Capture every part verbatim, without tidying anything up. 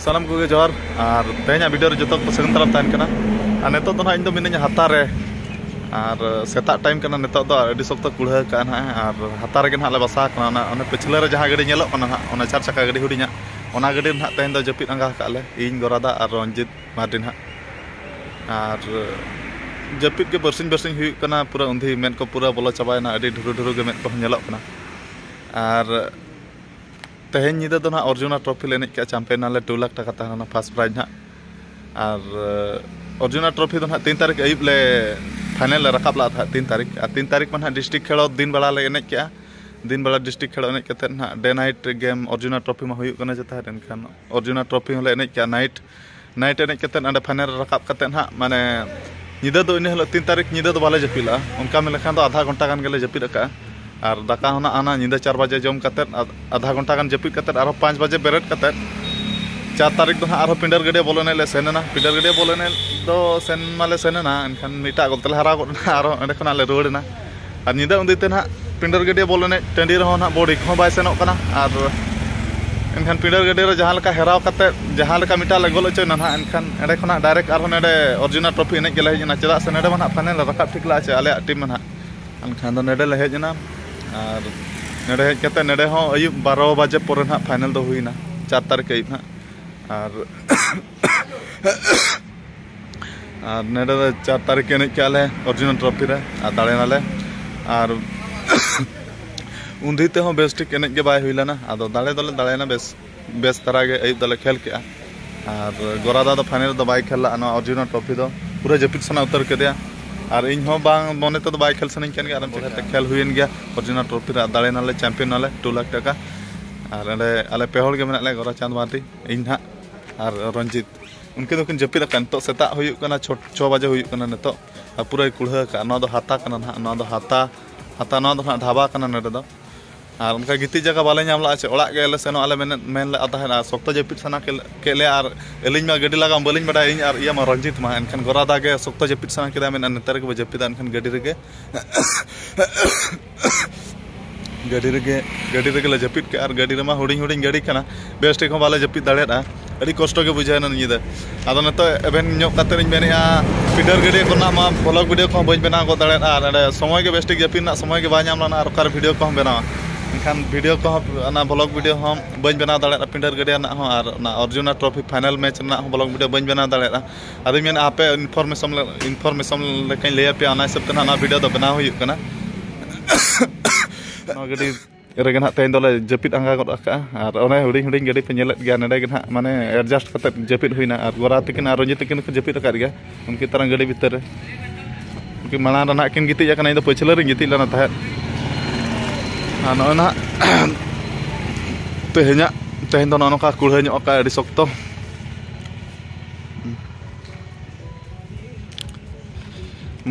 ᱥᱟᱱᱟᱢ ᱠᱚᱜᱮ ᱡᱚᱦᱟᱨ᱾ ᱟᱨ ᱛᱮᱦᱮᱧᱟᱜ ᱵᱷᱤᱰᱤᱭᱳ ᱨᱮ ᱡᱚᱛᱚ ᱠᱚ ᱥᱟᱹᱜᱩᱱ ᱫᱟᱨᱟᱢ ᱛᱟᱦᱮᱱ ᱠᱟᱱᱟ᱾ ᱟᱨ ᱱᱤᱛᱚᱜ ᱫᱚ ᱱᱟᱦᱟᱜ ᱤᱧ ᱫᱚ ᱢᱤᱱᱟᱹᱧᱟ ᱦᱟᱛᱟ ᱨᱮ᱾ ᱟᱨ ᱥᱮᱛᱟᱜ ᱴᱟᱭᱤᱢ ᱠᱟᱱᱟ ᱱᱤᱛᱚᱜ ᱫᱚ, ᱟᱹᱰᱤ ᱥᱚᱠᱛᱚ ᱠᱩᱲᱦᱟᱹ ᱠᱟᱜᱼᱟ ᱱᱟᱦᱟᱜ᱾ ᱟᱨ ᱦᱟᱛᱟ ᱨᱮᱜᱮ ᱱᱟᱦᱟᱜ ᱞᱮ ᱵᱟᱥᱟ ᱟᱠᱟᱱᱟ᱾ ᱚᱱᱟ, ᱚᱱᱟ ᱯᱟᱹᱪᱷᱞᱟᱹ ᱨᱮ ᱡᱟᱦᱟᱸ ᱜᱟᱹᱰᱤ ᱧᱮᱞᱚᱜ ᱠᱟᱱᱟ ᱱᱟᱦᱟᱜ, ᱚᱱᱟ ᱪᱟᱨ ᱪᱟᱠᱟ ᱜᱟᱹᱰᱤ ᱦᱩᱰᱤᱧᱟᱜ, ᱚᱱᱟ ᱜᱟᱹᱰᱤ ᱨᱮ ᱱᱟᱦᱟᱜ ᱛᱮᱦᱮᱧ ᱫᱚ ᱡᱟᱹᱯᱤᱫ ᱟᱸᱜᱟ ᱟᱠᱟᱫ ᱞᱮ, ᱤᱧ, ᱜᱚᱨᱟᱫᱟ ᱟᱨ ᱨᱚᱧᱡᱤᱛ ᱢᱟᱨᱰᱤ ᱱᱟᱦᱟᱜ᱾ ᱟᱨ ᱡᱟᱹᱯᱤᱫ ᱜᱮ ᱵᱟᱨᱥᱤᱧ ᱵᱟᱨᱥᱤᱧ ᱦᱩᱭᱩᱜ ᱠᱟᱱᱟ, ᱯᱩᱨᱟᱹ ᱩᱱᱫᱷᱤ ᱢᱮᱫ ᱠᱚ ᱯᱩᱨᱟᱹ ᱵᱚᱞᱚ ᱪᱟᱵᱟᱭᱮᱱᱟ, ᱟᱹᱰᱤ ᱰᱷᱩᱨᱩ ᱰᱷᱩᱨᱩ ᱜᱮ ᱢᱮᱫ ᱠᱚᱦᱚᱸ ᱧᱮᱞᱚᱜ ᱠᱟᱱᱟ᱾ ᱟᱨ ᱛᱮᱦᱮᱧ ᱧᱤᱫᱟᱹ ᱫᱚ ᱱᱟᱦᱟᱜ ᱚᱨᱡᱩᱱᱟ ᱴᱨᱚᱯᱷᱤ ᱞᱮ ᱮᱱᱮᱡ ᱠᱮᱜᱼᱟ, ᱪᱟᱢᱯᱤᱭᱟᱱ ᱱᱟᱞᱮ, ᱴᱩ ᱞᱟᱠᱷ ᱴᱟᱠᱟ ᱛᱟᱦᱮᱸ ᱞᱮᱱᱟ ᱯᱷᱟᱥᱴ ᱯᱨᱟᱭᱤᱡᱽ ᱱᱟᱦᱟᱜ᱾ ᱟᱨ ᱚᱨᱡᱩᱱᱟ ᱴᱨᱚᱯᱷᱤ ᱫᱚ ᱱᱟᱦᱟᱜ ᱛᱤᱱ ᱛᱟᱹᱨᱤᱠᱷ ᱟᱹᱭᱩᱵ ᱞᱮ ᱯᱷᱟᱭᱱᱮᱞ ᱞᱮ ᱨᱟᱠᱟᱵ ᱞᱮᱫᱟ ᱛᱟᱦᱮᱸᱫ, ᱛᱤᱱ ᱛᱟᱹᱨᱤᱠᱷ᱾ ᱟᱨ ᱛᱤᱱ ᱛᱟᱹᱨᱤᱠᱷ ᱢᱟ ᱱᱟᱦᱟᱜ ᱰᱤᱥᱴᱨᱤᱠᱴ ᱠᱷᱮᱞ ᱫᱤᱱ ᱵᱮᱲᱟ ᱞᱮ ᱮᱱᱮᱡ ᱠᱮᱜᱼᱟ, ᱫᱤᱱ ᱵᱮᱲᱟ ᱰᱤᱥᱴᱨᱤᱠᱴ ᱠᱷᱮᱞ ᱮᱱᱮᱡ ᱠᱟᱛᱮᱫ ᱱᱟᱦᱟᱜ ᱰᱮ ᱱᱟᱭᱤᱴ ᱜᱮᱢ ᱚᱨᱡᱩᱱᱟ ᱴᱨᱚᱯᱷᱤ ᱢᱟ ᱦᱩᱭᱩᱜ ᱠᱟᱱᱟ ᱡᱮ ᱛᱟᱦᱮᱸᱫ, ᱮᱱᱠᱷᱟᱱ ᱚᱨᱡᱩᱱᱟ ᱴᱨᱚᱯᱷᱤ ᱦᱚᱸᱞᱮ ᱮᱱᱮᱡ ᱠᱮᱜᱼᱟ ᱱᱟᱭᱤᱴ᱾ ᱱᱟᱭᱤᱴ ᱮᱱᱮᱡ ᱠᱟᱛᱮᱫ ᱚᱸᱰᱮ ᱯᱷᱟᱭᱱᱮᱞ ᱨᱮ ᱨᱟᱠᱟᱵ ᱠᱟᱛᱮᱫ ᱱᱟᱦᱟᱜ, ᱢᱟᱱᱮ, ᱧᱤᱫᱟᱹ ᱫᱚ ᱤᱱᱟᱹ ᱦᱤᱞᱳᱜ ᱛᱤᱱ ᱛᱟᱹᱨᱤᱠᱷ ᱧᱤᱫᱟᱹ ᱫᱚ ᱵᱟᱞᱮ ᱡᱟᱹᱯᱤᱫ ᱞᱮᱜᱼᱟ᱾ ᱚᱱᱠᱟ ᱢᱮᱱ ᱞᱮᱠᱷᱟᱱ ᱫᱚ ᱟᱫᱷᱟ ᱜᱷᱚᱱᱴᱟ ᱜᱟᱱ ᱜᱮᱞᱮ ᱡᱟᱹᱯᱤᱫ ᱟᱠᱟᱫᱼᱟ᱾ ᱟᱨ ᱫᱟᱠᱟ ᱦᱚᱸ ᱱᱟᱜ ᱚᱱᱟ ᱧᱤᱫᱟᱹ ᱪᱟᱨ ᱵᱟᱡᱮ ᱡᱚᱢ ᱠᱟᱛᱮᱫ, ᱟᱫ-, ᱟᱫᱷᱟ ᱜᱷᱚᱱᱴᱟ ᱜᱟᱱ ᱡᱟᱹᱯᱤᱫ ᱠᱟᱛᱮᱫ, ᱟᱨᱦᱚᱸ ᱯᱟᱸᱪ ᱵᱟᱡᱮ ᱵᱮᱨᱮᱫ ᱠᱟᱛᱮᱫ, ᱪᱟᱨ ᱛᱟᱹᱨᱤᱠᱷ ᱫᱚ ᱱᱟᱦᱟᱜ ᱟᱨᱦᱚᱸ ᱯᱤᱸᱰᱟᱹᱨ ᱜᱟᱹᱰᱭᱟᱹ ᱵᱚᱞ ᱮᱱᱮᱡ ᱞᱮ ᱥᱮᱱ ᱮᱱᱟ᱾ ᱯᱤᱸᱰᱟᱹᱨ ᱜᱟᱹᱰᱭᱟᱹ ᱵᱚᱞ ᱮᱱᱮᱡ ᱫᱚ ᱥᱮᱱ ᱢᱟᱞᱮ ᱥᱮᱱ ᱮᱱᱟ, ᱮᱱᱠᱷᱟᱱ ᱢᱤᱫᱴᱟᱜ ᱜᱳᱞ ᱛᱮᱞᱮ ᱦᱟᱨᱟᱣ ᱜᱚᱫ ᱮᱱᱟ, ᱟᱨᱦᱚᱸ ᱚᱸᱰᱮ ᱠᱷᱚᱱᱟᱜ ᱞᱮ ᱨᱩᱣᱟᱹᱲ ᱮᱱᱟ᱾ ᱟᱨ ᱧᱤᱫᱟᱹ ᱩᱱᱫᱤ ᱛᱮ ᱱᱟᱦᱟᱜ ᱯᱤᱸᱰᱟᱹᱨ ᱜᱟᱹᱰᱭᱟᱹ ᱵᱚᱞ ᱮᱱᱮᱡ ᱴᱟᱺᱰᱤ ᱨᱮᱦᱚᱸ ᱱᱟᱦᱟᱜ ᱵᱚᱰᱤ ᱠᱚᱦᱚᱸ ᱵᱟᱭ ᱥᱮᱱᱚᱜ ᱠᱟᱱᱟ᱾ ᱟᱨ ᱮᱱᱠᱷᱟᱱ ᱯᱤᱸᱰᱟᱹᱨ ᱜᱟᱹᱰᱭᱟᱹ ᱨᱮ ᱡᱟᱦᱟᱸ ᱞᱮᱠᱟ ᱦᱮᱨᱟᱣ ᱠᱟᱛᱮᱫ, ᱡᱟᱦᱟᱸ ᱞᱮᱠᱟ ᱢᱤᱫᱴᱟᱜ ᱞᱮ ᱜᱳᱞ ᱦᱚᱪᱚᱭᱮᱱᱟ ᱱᱟᱦᱟᱜ, ᱮᱱᱠᱷᱟᱱ ᱮᱸᱰᱮ ᱠᱷᱚᱱᱟᱜ ᱰᱟᱭᱨᱮᱠᱴ ᱟᱨᱦᱚᱸ ᱱᱚᱰᱮ ᱚᱨᱡᱩᱱᱟ ᱴᱨᱚᱯᱷᱤ ᱮᱱᱮᱡ ᱜᱮᱞᱮ ᱦᱮᱡ ᱮᱱᱟ᱾ ᱪᱮᱫᱟᱜ ᱥᱮ ᱱᱚᱰᱮ ᱢᱟ ᱱᱟᱦᱟᱜ ᱯᱷᱟᱭᱱᱮᱞ ᱞᱮ ᱨᱟᱠᱟᱵ ᱴᱷᱤᱠ ᱞᱮᱜᱼᱟ ᱪᱮ ᱟᱞᱮᱭᱟᱜ ᱴᱤᱢ ᱢᱟ ᱱᱟᱦᱟᱜ᱾ ᱮᱱᱠᱷᱟᱱ ᱫᱚ ᱱᱚᱰᱮ ᱞᱮ ᱦᱮᱡ ᱮᱱᱟ᱾ ᱟᱨ ᱱᱚᱰᱮ ᱦᱮᱡ ᱠᱟᱛᱮᱫ ᱱᱚᱰᱮ ᱦᱚᱸ ᱟᱹᱭᱩᱵ ᱵᱟᱨᱚ ᱵᱟᱡᱮ ᱯᱚᱨᱮ ᱱᱟᱦᱟᱜ ᱯᱷᱟᱭᱱᱮᱞ ᱫᱚ ᱦᱩᱭᱱᱟ, ᱪᱟᱨ ᱛᱟᱹᱨᱤᱠᱷ ᱟᱹᱭᱩᱵ ᱱᱟᱦᱟᱜ᱾ ᱟᱨ ᱟᱨ ᱱᱚᱰᱮ ᱫᱚ ᱪᱟᱨ ᱛᱟᱹᱨᱤᱠᱷ ᱮᱱᱮᱡ ᱠᱮᱜᱼᱟ ᱞᱮ ᱚᱨᱡᱩᱱᱟ ᱴᱨᱚᱯᱷᱤ ᱨᱮ, ᱟᱨ ᱫᱟᱲᱮᱭᱮᱱᱟᱞᱮ᱾ ᱟᱨ ᱩᱱᱫᱤ ᱛᱮᱦᱚᱸ ᱵᱮᱥ ᱴᱷᱤᱠ ᱮᱱᱮᱡ ᱜᱮ ᱵᱟᱭ ᱦᱩᱭ ᱞᱮᱱᱟ᱾ ᱟᱫᱚ ᱫᱟᱲᱮ ᱫᱚᱞᱮ ᱫᱟᱲᱮᱭᱮᱱᱟ, ᱵᱮᱥ, ᱵᱮᱥ ᱫᱷᱟᱨᱟ ᱜᱮ ᱟᱹᱭᱩᱵ ᱫᱚᱞᱮ ᱠᱷᱮᱞ ᱠᱮᱜᱼᱟ᱾ ᱟᱨ ᱜᱚᱨᱟᱫᱟ ᱫᱚ ᱯᱷᱟᱭᱱᱮᱞ ᱨᱮᱫᱚ ᱵᱟᱭ ᱠᱷᱮᱞ ᱞᱮᱜᱼᱟ᱾ ᱱᱚᱣᱟ ᱚᱨᱡᱩᱱᱟ ᱴᱨᱚᱯᱷᱤ ᱫᱚ ᱯᱩᱨᱟᱹ ᱡᱟᱹᱯᱤᱫ ᱥᱟᱱᱟ ᱩᱛᱟᱹᱨ ᱠᱮᱫᱮᱭᱟ᱾ ᱟᱨ ᱤᱧ ᱦᱚᱸ ᱵᱟᱝ, ᱢᱚᱱᱮ ᱛᱮᱫᱚ ᱵᱟᱭ ᱠᱷᱮᱞ ᱥᱟᱱᱟᱧ ᱠᱟᱱ ᱜᱮᱭᱟ᱾ ᱟᱨ ᱵᱚᱞᱮ ᱛᱮ ᱠᱷᱮᱞ ᱦᱩᱭᱮᱱ ᱜᱮᱭᱟ ᱚᱨᱡᱩᱱᱟ ᱴᱨᱚᱯᱷᱤ ᱨᱮ, ᱟᱨ ᱫᱟᱲᱮᱭᱮᱱᱟᱞᱮ, ᱪᱟᱢᱯᱤᱭᱟᱱ ᱱᱟᱞᱮ ᱴᱩ ᱞᱟᱠᱷ ᱴᱟᱠᱟ᱾ ᱟᱨ ᱚᱸᱰᱮ ᱟᱞᱮ ᱯᱮ ᱦᱚᱲ ᱜᱮ ᱢᱮᱱᱟᱜ ᱞᱮᱭᱟ, ᱜᱚᱨᱟ ᱪᱟᱸᱫᱽ ᱢᱟᱨᱰᱤ, ᱤᱧ ᱱᱟᱦᱟᱜ, ᱟᱨ ᱨᱚᱧᱡᱤᱛ᱾ ᱩᱱᱠᱤᱱ ᱫᱚᱠᱤᱱ ᱡᱟᱹᱯᱤᱫ ᱟᱠᱟᱫ᱾ ᱱᱤᱛᱚᱜ ᱥᱮᱛᱟᱜ ᱦᱩᱭᱩᱜ ᱠᱟᱱᱟ, ᱪᱷᱚ, ᱪᱷᱚ ᱵᱟᱡᱮ ᱦᱩᱭᱩᱜ ᱠᱟᱱᱟ ᱱᱤᱛᱚᱜ᱾ ᱟᱨ ᱯᱩᱨᱟᱹᱭ ᱠᱩᱲᱦᱟᱹ ᱟᱠᱟᱫ᱾ ᱱᱚᱣᱟ ᱫᱚ ᱦᱟᱛᱟ ᱠᱟᱱᱟ ᱱᱟᱦᱟᱜ, ᱱᱚᱣᱟ ᱫᱚ ᱦᱟᱛᱟ, ᱦᱟᱛᱟ, ᱱᱚᱣᱟ ᱫᱚ ᱱᱟᱦᱟᱜ ᱰᱷᱟᱵᱟ ᱠᱟᱱᱟ ᱱᱚᱰᱮ ᱫᱚ᱾ ᱟᱨ ᱚᱱᱠᱟ ᱜᱤᱛᱤᱡ ᱡᱟᱭᱜᱟ ᱵᱟᱞᱮ ᱧᱟᱢ ᱞᱮᱜᱼᱟ ᱪᱮ, ᱚᱲᱟᱜ ᱜᱮᱞᱮ ᱥᱮᱱᱚᱜ ᱟᱞᱮ ᱢᱮᱱᱮᱫ, ᱢᱮᱱ ᱞᱮᱫᱼᱟ ᱛᱟᱦᱮᱸᱫ᱾ ᱟᱨ ᱥᱚᱠᱛᱚ ᱡᱟᱹᱯᱤᱫ ᱥᱟᱱᱟ ᱠᱮᱫ, ᱠᱮᱫ ᱞᱮᱭᱟ᱾ ᱟᱨ ᱟᱹᱞᱤᱧ ᱢᱟ ᱜᱟᱹᱰᱤ ᱞᱟᱜᱟᱣ ᱵᱟᱹᱞᱤᱧ ᱵᱟᱰᱟᱭᱟ, ᱤᱧ ᱟᱨ ᱤᱭᱟᱹ ᱢᱟ ᱨᱚᱧᱡᱤᱛ ᱢᱟ᱾ ᱮᱱᱠᱷᱟᱱ ᱜᱚᱨᱟᱫᱟ ᱜᱮ ᱥᱚᱠᱛᱚ ᱡᱟᱹᱯᱤᱫ ᱥᱟᱱᱟ ᱠᱮᱫᱟ, ᱢᱮᱱᱟ ᱱᱮᱛᱟᱨ ᱜᱮᱵᱚ ᱡᱟᱹᱯᱤᱫᱟ᱾ ᱮᱱᱠᱷᱟᱱ ᱜᱟᱹᱰᱤ ᱨᱮᱜᱮ ᱜᱟᱹᱰᱤ ᱨᱮᱜᱮ, ᱜᱟᱹᱰᱤ ᱨᱮᱜᱮ ᱞᱮ ᱡᱟᱹᱯᱤᱫ ᱠᱮᱜᱼᱟ᱾ ᱟᱨ ᱜᱟᱹᱰᱤ ᱨᱮᱢᱟ ᱦᱩᱰᱤᱧ ᱦᱩᱰᱤᱧ ᱜᱟᱹᱰᱤ ᱠᱟᱱᱟ, ᱵᱮᱥ ᱴᱷᱤᱠ ᱦᱚᱸ ᱵᱟᱞᱮ ᱡᱟᱹᱯᱤᱫ ᱫᱟᱲᱮᱭᱟᱫᱼᱟ᱾ ᱟᱹᱰᱤ ᱠᱚᱥᱴᱚ ᱜᱮ ᱵᱩᱡᱷᱟᱹᱣ ᱮᱱᱟ ᱧᱤᱫᱟᱹ᱾ ᱟᱫᱚ ᱱᱤᱛᱚᱜ ᱮᱵᱷᱮᱱ ᱧᱚᱜ ᱠᱟᱛᱮ ᱤᱧ ᱢᱮᱱᱮᱫᱼᱟ, ᱯᱤᱰᱟᱹᱨ ᱜᱟᱹᱰᱭᱟᱹ ᱠᱚᱨᱮᱱᱟᱜ ᱢᱟ ᱵᱷᱞᱚᱜᱽ ᱵᱷᱤᱰᱤᱭᱳ ᱠᱚᱦᱚᱸ ᱵᱟᱹᱧ ᱵᱮᱱᱟᱣ ᱜᱚᱫ ᱫᱟᱲᱮᱭᱟᱜᱼᱟ, ᱟᱨ ᱱᱚᱰᱮ ᱥᱚᱢᱚᱭ ᱜᱮ ᱵᱮᱥ ᱴᱷᱤᱠ ᱡᱟᱹᱯᱤᱫ ᱨᱮᱱᱟᱜ ᱥᱚᱢᱚᱭ ᱜᱮ ᱵᱟᱭ ᱧᱟᱢ ᱞᱮᱱᱟ, ᱟᱨ ᱚᱠᱟᱨᱮ ᱵᱷᱤᱰᱤᱭᱳ ᱠᱚᱦᱚᱸ ᱵᱮᱱᱟᱣᱟ᱾ ᱮᱱᱠᱷᱟᱱ ᱵᱷᱤᱰᱤᱭᱳ ᱠᱚᱦᱚᱸ, ᱚᱱᱟ ᱵᱷᱞᱚᱜᱽ ᱵᱷᱤᱰᱤᱭᱳ ᱦᱚᱸ ᱵᱟᱹᱧ ᱵᱮᱱᱟᱣ ᱫᱟᱲᱮᱭᱟᱜᱼᱟ, ᱯᱤᱰᱟᱹᱨ ᱜᱟᱹᱰᱭᱟᱹ ᱨᱮᱱᱟᱜ ᱦᱚᱸ, ᱟᱨ ᱚᱱᱟ ᱚᱨᱡᱩᱱᱟ ᱴᱨᱚᱯᱷᱤ ᱯᱷᱟᱭᱱᱟᱞ ᱢᱮᱪ ᱨᱮᱱᱟᱜ ᱦᱚᱸ ᱵᱷᱞᱚᱜᱽ ᱵᱷᱤᱰᱤᱭᱳ ᱵᱟᱹᱧ ᱵᱮᱱᱟᱣ ᱫᱟᱲᱮᱭᱟᱜᱼᱟ᱾ ᱟᱫᱚᱧ ᱢᱮᱱᱟ, ᱦᱟᱯᱮ ᱤᱱᱯᱷᱚᱨᱢᱮᱥᱚᱱ, ᱤᱱᱯᱷᱚᱨᱢᱮᱥᱚᱱ ᱞᱮᱠᱟᱧ ᱞᱟᱹᱭ ᱟᱯᱮᱭᱟ, ᱚᱱᱟ ᱦᱤᱥᱟᱹᱵ ᱛᱮ ᱱᱟᱦᱟᱜ ᱱᱚᱣᱟ ᱵᱷᱤᱰᱤᱭᱳ ᱫᱚ ᱵᱮᱱᱟᱣ ᱦᱩᱭᱩᱜ ᱠᱟᱱᱟ᱾ ᱱᱚᱣᱟ ᱜᱟᱹᱰᱤ ᱨᱮᱜᱮ ᱱᱟᱦᱟᱜ ᱛᱮᱦᱮᱧ ᱫᱚᱞᱮ ᱡᱟᱹᱯᱤᱫ ᱟᱸᱜᱟ ᱜᱚᱫ ᱟᱠᱟᱫᱼᱟ᱾ ᱟᱨ ᱚᱱᱮ ᱦᱩᱰᱤᱧ ᱦᱩᱰᱤᱧ ᱜᱟᱹᱰᱤ ᱯᱮ ᱧᱮᱞᱮᱫ ᱜᱮᱭᱟ, ᱱᱚᱰᱮ ᱜᱮ ᱱᱟᱦᱟᱜ ᱢᱟᱱᱮ ᱮᱰᱡᱟᱥᱴ ᱠᱟᱛᱮᱫ ᱡᱟᱹᱯᱤᱫ ᱦᱩᱭᱱᱟ᱾ ᱟᱨ ᱜᱳᱨᱟ ᱛᱟᱹᱠᱤᱱ ᱟᱨ ᱨᱚᱧᱡᱤᱛ ᱛᱟᱹᱠᱤᱱ ᱦᱚᱸᱠᱚ ᱡᱟᱹᱯᱤᱫ ᱟᱠᱟᱫ ᱜᱮᱭᱟ ᱩᱱᱠᱤᱱ ᱛᱟᱨᱟᱝ ᱜᱟᱹᱰᱤ ᱵᱷᱤᱛᱟᱹᱨ ᱨᱮ᱾ ᱩᱱᱠᱤᱱ ᱢᱟᱲᱟᱝ ᱨᱮ ᱱᱟᱦᱟᱜ ᱠᱤᱱ ᱜᱤᱛᱤᱡ ᱟᱠᱟᱱᱟ, ᱤᱧ ᱫᱚ ᱯᱟᱹᱪᱷᱞᱟᱹ ᱨᱤᱧ ᱜᱤᱛᱤᱡ ᱞᱮᱱᱟ ᱛᱟᱦᱮᱸᱫ᱾ ᱟᱨ ᱱᱚᱜᱼᱚᱭ ᱱᱟᱦᱟᱜ ᱛᱮᱦᱮᱧᱟᱜ, ᱛᱮᱦᱮᱧ ᱫᱚ ᱱᱚᱜᱼᱚ ᱱᱚᱝᱠᱟ ᱠᱩᱲᱦᱟᱹ ᱧᱚᱜ ᱟᱠᱟᱫ, ᱟᱹᱰᱤ ᱥᱚᱠᱛᱚ᱾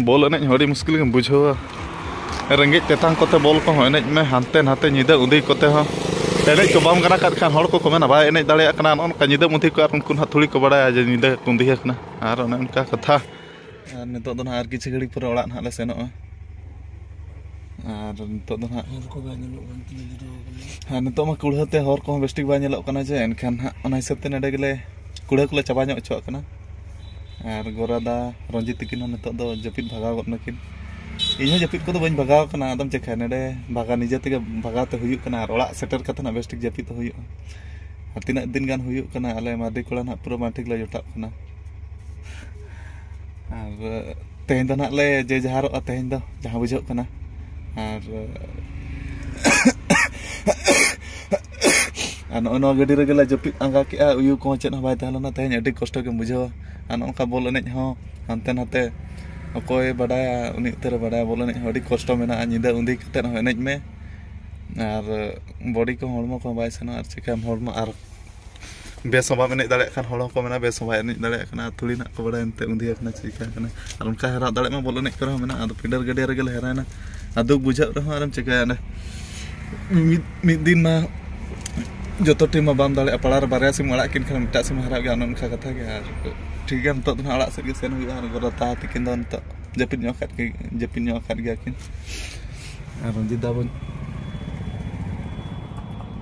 ᱵᱚᱞ ᱮᱱᱮᱡ ᱦᱚᱸ ᱟᱹᱰᱤ ᱢᱩᱥᱠᱤᱞ ᱜᱮᱢ ᱵᱩᱡᱷᱟᱹᱣᱟ᱾ ᱨᱮᱸᱜᱮᱡ ᱛᱮᱛᱟᱝ ᱠᱚᱛᱮ ᱵᱚᱞ ᱠᱚᱦᱚᱸ ᱮᱱᱮᱡ ᱢᱮ, ᱦᱟᱱᱛᱮ ᱱᱟᱛᱮ ᱧᱤᱫᱟᱹ ᱩᱸᱫᱤ ᱠᱚᱛᱮ ᱦᱚᱸ᱾ ᱮᱱᱮᱡ ᱠᱚ ᱵᱟᱢ ᱜᱟᱱ ᱟᱠᱟᱫ ᱠᱷᱟᱱ ᱦᱚᱲ ᱠᱚᱠᱚ ᱢᱮᱱᱟ, "ᱵᱟᱭ ᱮᱱᱮᱡ ᱫᱟᱲᱮᱭᱟᱜ ᱠᱟᱱᱟ, ᱱᱚᱜᱼᱚ ᱱᱚᱝᱠᱟ ᱧᱤᱫᱟᱹ ᱩᱸᱫᱤ ᱠᱚ", ᱟᱨ ᱩᱱᱠᱩ ᱱᱟᱦᱟᱜ ᱛᱷᱩᱲᱤ ᱠᱚ ᱵᱟᱲᱟᱭᱟ ᱡᱮ ᱧᱤᱫᱟᱹ ᱠᱚ ᱩᱸᱫᱤ ᱟᱠᱟᱱᱟ᱾ ᱟᱨ ᱚᱱᱮ ᱚᱱᱠᱟ ᱠᱟᱛᱷᱟ᱾ ᱟᱨ ᱱᱤᱛᱚᱜ ᱫᱚ ᱱᱟᱦᱟᱜ ᱟᱨ ᱠᱤᱪᱷᱩ ᱜᱷᱟᱹᱲᱤᱡ ᱯᱚᱨᱮ ᱚᱲᱟᱜ ᱱᱟᱦᱟᱜ ᱞᱮ ᱥᱮᱱᱚᱜᱼᱟ᱾ ᱟᱨ ᱱᱤᱛᱚᱜ ᱫᱚ ᱱᱟᱦᱟᱜ ᱦᱚᱨ ᱠᱚ ᱵᱟᱭ ᱧᱮᱞᱚᱜ ᱠᱟᱱ ᱛᱤᱧᱟᱹ, ᱡᱩᱫᱟᱹ ᱟᱠᱟᱱᱟ᱾ ᱟᱨ ᱱᱤᱛᱚᱜ ᱢᱟ ᱠᱩᱲᱦᱟᱹ ᱛᱮ ᱦᱚᱨ ᱠᱚᱦᱚᱸ ᱵᱮᱥ ᱴᱷᱤᱠ ᱵᱟᱭ ᱧᱮᱞᱚᱜ ᱠᱟᱱᱟ ᱡᱮ, ᱮᱱᱠᱷᱟᱱ ᱦᱟᱸᱜ ᱚᱱᱟ ᱦᱤᱥᱟᱹᱵ ᱛᱮ ᱱᱚᱰᱮ ᱜᱮᱞᱮ ᱠᱩᱲᱦᱟᱹ ᱠᱚᱞᱮ ᱪᱟᱵᱟ ᱧᱚᱜ ᱦᱚᱪᱚᱣᱟᱜ ᱠᱟᱱᱟ᱾ ᱟᱨ ᱜᱳᱨᱟ ᱫᱟ, ᱨᱚᱧᱡᱤᱛ ᱛᱟᱹᱠᱤᱱ ᱦᱚᱸ ᱱᱤᱛᱚᱜ ᱫᱚ ᱡᱟᱹᱯᱤᱫ ᱵᱷᱟᱜᱟᱣ ᱜᱚᱫ ᱱᱟᱹᱠᱤᱱ᱾ ᱤᱧ ᱦᱚᱸ ᱡᱟᱹᱯᱤᱫ ᱠᱚᱫᱚ ᱵᱟᱹᱧ ᱵᱷᱟᱜᱟᱣ ᱠᱟᱱᱟ, ᱟᱫᱚᱢ ᱪᱮᱠᱟᱭᱟ, ᱱᱚᱰᱮ ᱵᱷᱟᱜᱟᱣ, ᱱᱤᱡᱮ ᱛᱮᱜᱮ ᱵᱷᱟᱜᱟᱣ ᱛᱮ ᱦᱩᱭᱩᱜ ᱠᱟᱱᱟ, ᱟᱨ ᱚᱲᱟᱜ ᱥᱮᱴᱮᱨ ᱠᱟᱛᱮ ᱱᱟᱜ ᱵᱮᱥ ᱴᱷᱤᱠ ᱡᱟᱹᱯᱤᱫ ᱦᱩᱭᱩᱜᱼᱟ᱾ ᱟᱨ ᱛᱤᱱᱟᱹᱜ ᱫᱤᱱ ᱜᱟᱱ ᱦᱩᱭᱩᱜ ᱠᱟᱱᱟ, ᱟᱞᱮ ᱢᱟᱨᱰᱤ ᱠᱚᱲᱟ ᱱᱟᱜ ᱯᱩᱨᱟᱹ ᱵᱟᱝ ᱴᱷᱤᱠ ᱞᱮ ᱡᱚᱴᱟᱜ ᱠᱟᱱᱟ᱾ ᱟᱨ ᱛᱮᱦᱮᱧ ᱫᱚ ᱱᱟᱜ ᱞᱮ ᱡᱮ ᱡᱟᱦᱟᱨᱚᱜᱼᱟ, ᱛᱮᱦᱮᱧ ᱫᱚ ᱡᱟᱦᱟᱸ ᱵᱩᱡᱷᱟᱹᱜ ᱠᱟᱱᱟ᱾ ᱟᱨ ᱟᱨ ᱱᱚᱜᱼᱚ ᱱᱚᱣᱟ ᱜᱟᱹᱰᱤ ᱨᱮᱜᱮ ᱞᱮ ᱡᱟᱹᱯᱤᱫ ᱟᱸᱜᱟ ᱠᱮᱜᱼᱟ, ᱩᱭᱩ ᱠᱚᱦᱚᱸ ᱪᱮᱫ ᱦᱚᱸ ᱵᱟᱭ ᱛᱟᱦᱮᱸ ᱞᱮᱱᱟ᱾ ᱛᱮᱦᱮᱧ ᱟᱹᱰᱤ ᱠᱚᱥᱴᱚ ᱜᱮᱢ ᱵᱩᱡᱷᱟᱹᱣᱟ᱾ ᱟᱨ ᱱᱚᱜᱼᱚ ᱱᱚᱝᱠᱟ ᱵᱚᱞ ᱮᱱᱮᱡ ᱦᱚᱸ ᱦᱟᱱᱛᱮ ᱱᱟᱛᱮ ᱚᱠᱚᱭ ᱵᱟᱰᱟᱭᱟ, ᱩᱱᱤ ᱩᱛᱟᱹᱨᱮ ᱵᱟᱰᱟᱭᱟ᱾ ᱵᱚᱞ ᱮᱱᱮᱡ ᱦᱚᱸ ᱟᱹᱰᱤ ᱠᱚᱥᱴᱚ ᱢᱮᱱᱟᱜᱼᱟ, ᱧᱤᱫᱟᱹ ᱩᱸᱫᱤ ᱠᱟᱛᱮᱫ ᱦᱚᱸ ᱮᱱᱮᱡ ᱢᱮ᱾ ᱟᱨ ᱵᱚᱰᱤ ᱠᱚᱦᱚᱸ, ᱦᱚᱲᱢᱚ ᱠᱚᱦᱚᱸ ᱵᱟᱭ ᱥᱟᱱᱟᱣᱟ, ᱟᱨ ᱪᱤᱠᱟᱹᱭᱟᱢ, ᱦᱚᱲᱢᱚ ᱟᱨ ᱵᱮᱥ ᱦᱚᱸ ᱵᱟᱢ ᱮᱱᱮᱡ ᱫᱟᱲᱮᱭᱟᱜ ᱠᱷᱟᱱ, ᱦᱚᱲ ᱦᱚᱸᱠᱚ ᱢᱮᱱᱟ ᱵᱮᱥ ᱦᱚᱸ ᱵᱟᱭ ᱮᱱᱮᱡ ᱫᱟᱲᱮᱭᱟᱜ ᱠᱟᱱᱟ, ᱟᱨ ᱛᱷᱩᱲᱤ ᱱᱟᱜ ᱠᱚ ᱵᱟᱲᱟᱭᱟ ᱮᱱᱛᱮ ᱩᱸᱫᱤ ᱟᱠᱟᱱᱟ, ᱪᱤᱠᱟᱹ ᱟᱠᱟᱱᱟ᱾ ᱟᱨ ᱚᱱᱠᱟ ᱦᱮᱨᱟᱣ ᱫᱟᱲᱮᱭᱟᱜ ᱢᱟ, ᱵᱚᱞ ᱮᱱᱮᱡ ᱠᱚᱨᱮ ᱦᱚᱸ ᱢᱮᱱᱟᱜᱼᱟ, ᱟᱫᱚ ᱯᱤᱰᱟᱹᱨ ᱜᱟᱹᱰᱭᱟᱹ ᱨᱮᱜᱮ ᱞᱮ ᱦᱮᱨᱟᱭᱮᱱᱟ᱾ ᱟᱨ ᱫᱩᱠ ᱵᱩᱡᱷᱟᱹᱜ ᱨᱮᱦᱚᱸ ᱟᱨᱮᱢ ᱪᱤᱠᱟᱹᱭᱟ ᱚᱸᱰᱮ᱾ ᱢᱤᱫ, ᱢᱤᱫ ᱫᱤᱱ ᱢᱟ ᱡᱚᱛᱚ ᱴᱤᱢ ᱢᱟ ᱵᱟᱢ ᱫᱟᱲᱮᱭᱟᱜᱼᱟ, ᱯᱟᱲᱟ ᱨᱮ ᱵᱟᱨᱭᱟ ᱥᱤᱢ ᱟᱲᱟᱜ ᱠᱤᱱ ᱠᱷᱟᱱ ᱢᱤᱫᱴᱟᱜ ᱥᱤᱢ ᱦᱟᱨᱟᱜ ᱜᱮᱭᱟ, ᱚᱱᱮ ᱚᱱᱠᱟ ᱠᱟᱛᱷᱟ ᱜᱮ᱾ ᱟᱨ ᱴᱷᱤᱠ ᱜᱮᱭᱟ, ᱱᱤᱛᱚᱜ ᱫᱚ ᱱᱟᱦᱟᱜ ᱚᱲᱟᱜ ᱥᱮᱫ ᱜᱮ ᱥᱮᱱ ᱦᱩᱭᱩᱜᱼᱟ, ᱟᱨ ᱜᱚᱨᱟ ᱛᱟ ᱛᱤᱠᱤᱱ ᱫᱚ ᱱᱤᱛᱚᱜ ᱡᱟᱹᱯᱤᱫ ᱧᱚᱜ ᱟᱠᱟᱫ ᱜᱮ, ᱡᱟᱹᱯᱤᱫ ᱧᱚᱜ ᱟᱠᱟᱫ ᱜᱮᱭᱟ ᱠᱤᱱ᱾ ᱟᱨ ᱨᱚᱧᱡᱤᱛ ᱫᱟ ᱵᱚᱱ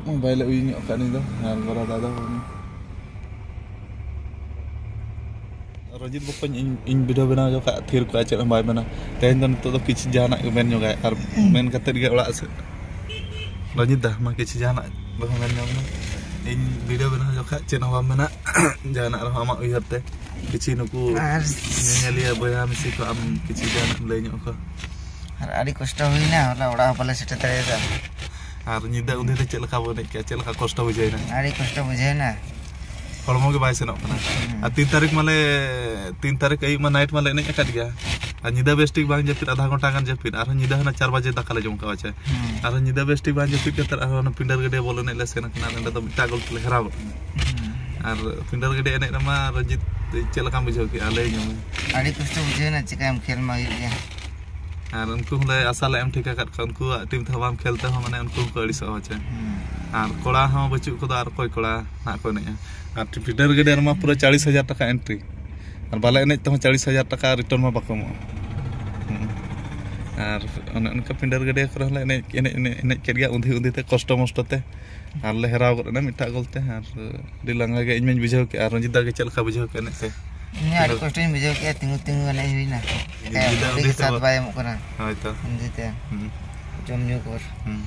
ᱢᱳᱵᱟᱭᱤᱞ ᱮ ᱩᱭᱩ ᱧᱚᱜ ᱟᱠᱟᱫ ᱱᱩᱭ ᱫᱚ, ᱟᱨ ᱜᱚᱨᱟ ᱫᱟ ᱫᱚ ᱨᱚᱡᱤᱛ ᱵᱚᱠᱚᱧ ᱤᱧ, ᱤᱧ ᱵᱷᱤᱰᱤᱭᱳ ᱵᱮᱱᱟᱣ ᱡᱚᱠᱷᱟᱜ ᱛᱷᱤᱨ ᱠᱚᱜᱼᱟ, ᱪᱮᱫ ᱦᱚᱸ ᱵᱟᱭ ᱢᱮᱱᱟ᱾ ᱛᱮᱦᱮᱧ ᱫᱚ ᱱᱤᱛᱚᱜ ᱫᱚ ᱠᱤᱪᱷᱩ ᱡᱟᱦᱟᱱᱟᱜ ᱜᱮ ᱢᱮᱱ ᱧᱚᱜᱟᱭ, ᱟᱨ ᱢᱮᱱ ᱠᱟᱛᱮᱫ ᱜᱮ ᱚᱲᱟᱜ ᱥᱮᱫ᱾ ᱨᱚᱡᱤᱛ ᱫᱟ, ᱢᱟ ᱠᱤᱪᱷᱩ ᱡᱟᱦᱟᱱᱟᱜ ᱫᱚ ᱢᱮᱱ ᱧᱚᱜ ᱢᱮ᱾ ᱤᱧ ᱵᱷᱤᱰᱤᱭᱳ ᱵᱮᱱᱟᱣ ᱡᱚᱠᱷᱟᱜ ᱪᱮᱫ ᱦᱚᱸ ᱵᱟᱢ ᱢᱮᱱᱟ, ᱡᱟᱦᱟᱱᱟᱜ ᱨᱮᱦᱚᱸ ᱟᱢᱟᱜ ᱩᱭᱦᱟᱹᱨ ᱛᱮ ᱠᱤᱪᱷᱩ ᱱᱩᱠᱩ ᱟᱨ ᱧᱮᱧᱮᱞᱤᱭᱟᱹ ᱵᱚᱭᱦᱟ ᱢᱤᱥᱤ ᱠᱚ ᱟᱢ ᱠᱤᱪᱷᱩ ᱡᱟᱦᱟᱱᱟᱜ ᱮᱢ ᱞᱟᱹᱭ ᱧᱚᱜ ᱟᱠᱚᱣᱟ᱾ ᱟᱨ ᱟᱹᱰᱤ ᱠᱚᱥᱴᱚ ᱦᱩᱭᱱᱟ, ᱦᱚᱞᱟ ᱚᱲᱟᱜ ᱦᱚᱸ ᱵᱟᱞᱮ ᱥᱮᱴᱮᱨ ᱫᱟᱲᱮᱭᱟᱫᱟ᱾ ᱟᱨ ᱧᱤᱫᱟᱹ ᱩᱱᱫᱤᱱ ᱨᱮ ᱪᱮᱫ ᱞᱮᱠᱟ ᱵᱚᱱ ᱮᱱᱮᱡ ᱠᱮᱜᱼᱟ, ᱪᱮᱫ ᱞᱮᱠᱟ ᱠᱚᱥᱴᱚ ᱵᱩᱡᱷᱟᱹᱣᱮᱱᱟ? ᱟᱹᱰᱤ ᱠᱚᱥᱴᱚ ᱵᱩᱡᱷᱟᱹᱣᱮᱱᱟ᱾ ᱦᱚᱲᱢᱚ ᱜᱮ ᱵᱟᱭ ᱥᱮᱱᱚᱜ ᱠᱟᱱᱟ᱾ ᱦᱩᱸ᱾ ᱟᱨ ᱛᱤᱱ ᱛᱟᱹᱨᱤᱠᱷ ᱢᱟᱞᱮ, ᱛᱤᱱ ᱛᱟᱹᱨᱤᱠᱷ ᱟᱹᱭᱩᱵ ᱢᱟ ᱱᱟᱭᱤᱴ ᱢᱟᱞᱮ ᱮᱱᱮᱡ ᱟᱠᱟᱫ ᱜᱮᱭᱟ᱾ ᱟᱨ ᱧᱤᱫᱟᱹ ᱵᱮᱥ ᱴᱷᱤᱠ ᱵᱟᱝ ᱡᱟᱹᱯᱤᱫ, ᱟᱫᱷᱟ ᱜᱷᱚᱱᱴᱟ ᱜᱟᱱ ᱡᱟᱹᱯᱤᱫ, ᱟᱨᱦᱚᱸ ᱧᱤᱫᱟᱹ ᱦᱟᱱᱟ ᱪᱟᱨ ᱵᱟᱡᱮ ᱫᱟᱠᱟ ᱞᱮ ᱡᱚᱢ ᱠᱟᱜᱼᱟ ᱪᱮ᱾ ᱦᱩᱸ᱾ ᱟᱨᱦᱚᱸ ᱧᱤᱫᱟᱹ ᱵᱮᱥ ᱴᱷᱤᱠ ᱵᱟᱝ ᱡᱟᱹᱯᱤᱫ ᱠᱟᱛᱮ ᱟᱨᱦᱚᱸ ᱚᱱᱟ ᱯᱤᱸᱰᱟᱹᱨ ᱜᱟᱹᱰᱭᱟᱹ ᱵᱚᱞ ᱮᱱᱮᱡ ᱞᱮ ᱥᱮᱱ ᱟᱠᱟᱱᱟ᱾ ᱱᱚᱸᱰᱮ ᱫᱚ ᱢᱤᱫᱴᱟᱝ ᱜᱳᱞ ᱛᱮᱞᱮ ᱦᱮᱨᱟᱣ ᱜᱚᱫ ᱮᱱᱟ᱾ ᱦᱩᱸ᱾ ᱟᱨ ᱯᱤᱸᱰᱟᱹᱨ ᱜᱟᱹᱰᱭᱟᱹ ᱮᱱᱮᱡ ᱨᱮᱢᱟ ᱨᱚᱡᱤᱛ ᱪᱮᱫ ᱞᱮᱠᱟᱢ ᱵᱩᱡᱷᱟᱹᱣ ᱠᱮᱜᱼᱟ? ᱞᱟᱹᱭ ᱧᱚᱜ ᱢᱮ᱾ ᱟᱹᱰᱤ ᱠᱚᱥᱴᱚ ᱵᱩᱡᱷᱟᱹᱣ ᱮᱱᱟ, ᱪᱤᱠᱟᱹᱭᱟᱢ, ᱠᱷᱮᱞ ᱢᱟ ᱦᱩᱭᱩᱜ ᱜᱮᱭᱟ᱾ ᱟᱨ ᱩᱱᱠᱩ ᱦᱚᱸᱞᱮ ᱟᱥᱟ ᱞᱮ ᱮᱢ ᱴᱷᱤᱠ ᱟᱠᱟᱫ ᱠᱚᱣᱟ, ᱩᱱᱠᱩᱣᱟᱜ ᱴᱤᱢ ᱛᱮᱦᱚᱸ ᱵᱟᱢ ᱠᱷᱮᱞ ᱛᱮᱦᱚᱸ ᱢᱟᱱᱮ ᱩᱱᱠᱩ ᱦᱚᱸᱠᱚ ᱟᱹᱲᱤᱥᱚᱜᱼᱟ ᱪᱮ᱾ ᱦᱩᱸ᱾ ᱟᱨ ᱠᱚᱲᱟ ᱦᱚᱸ ᱵᱟᱹᱪᱩᱜ ᱠᱚᱫᱚ, ᱟᱨ ᱚᱠᱚᱭ ᱠᱚᱲᱟ ᱱᱟᱦᱟᱜ ᱠᱚ ᱮᱱᱮᱡᱼᱟ? ᱟᱨ ᱯᱤᱸᱰᱟᱹᱨ ᱜᱟᱹᱰᱭᱟᱹ ᱨᱮᱢᱟ ᱯᱩᱨᱟᱹ ᱪᱟᱲᱤᱥ ᱦᱟᱡᱟᱨ ᱴᱟᱠᱟ ᱮᱱᱴᱨᱤ, ᱟᱨ ᱵᱟᱞᱮ ᱮᱱᱮᱡ ᱛᱮᱦᱚᱸ ᱪᱟᱲᱤᱥ ᱦᱟᱡᱟᱨ ᱴᱟᱠᱟ ᱨᱤᱴᱟᱨᱱ ᱢᱟ ᱵᱟᱠᱚ ᱮᱢᱚᱜᱼᱟ᱾ ᱦᱩᱸ᱾ ᱟᱨ ᱚᱱᱮ ᱚᱱᱠᱟ ᱯᱤᱸᱰᱟᱹᱨ ᱜᱟᱹᱰᱭᱟᱹ ᱠᱚᱨᱮ ᱦᱚᱸᱞᱮ ᱮᱱᱮᱡ, ᱮᱱᱮᱡ, ᱮᱱᱮᱡ, ᱮᱱᱮᱡ ᱠᱮᱫ ᱜᱮᱭᱟ ᱩᱸᱫᱷᱤ ᱩᱸᱫᱷᱤ ᱛᱮ, ᱠᱚᱥᱴᱚ ᱢᱚᱥᱴᱚ ᱛᱮ᱾ ᱟᱨ ᱞᱮ ᱦᱮᱨᱟᱣ ᱜᱚᱫ ᱮᱱᱟ ᱢᱤᱫᱴᱟᱝ ᱜᱳᱞ ᱛᱮ᱾ ᱟᱨ ᱟᱹᱰᱤ ᱞᱟᱸᱜᱟ ᱜᱮ ᱤᱧ ᱢᱟᱧ ᱵᱩᱡᱷᱟᱹᱣ ᱠᱮᱜᱼᱟ᱾ ᱟᱨ ᱨᱚᱧᱡᱤᱛ ᱫᱟ ᱜᱮ ᱪᱮᱫ ᱞᱮᱠᱟ ᱵᱩᱡᱷᱟᱹᱣ ᱠᱮᱜᱼᱟ ᱮᱱᱮᱡ ᱛᱮ? ᱤᱧ ᱦᱚᱸ ᱟᱹᱰᱤ ᱠᱚᱥᱴᱚᱧ ᱵᱩᱡᱷᱟᱹᱣ ᱠᱮᱜᱼᱟ, ᱛᱤᱸᱜᱩ ᱛᱤᱸᱜᱩ ᱮᱱᱮᱡ ᱦᱩᱭᱱᱟ᱾ ᱧᱤᱫᱟᱹ ᱵᱚᱰᱤ ᱩᱸᱫᱷᱤ ᱜᱮ ᱛᱮ ᱥᱟᱛ ᱵᱚ-, ᱵᱟᱭ ᱮᱢᱚᱜ ᱠᱟᱱᱟ᱾ ᱦᱳᱭ ᱛᱚ᱾ ᱩᱸᱫᱷᱤ ᱛᱮ᱾ ᱦᱩᱸ᱾ ᱡᱚᱢ ᱧᱩ ᱯᱚᱨ᱾ ᱦᱩᱸ᱾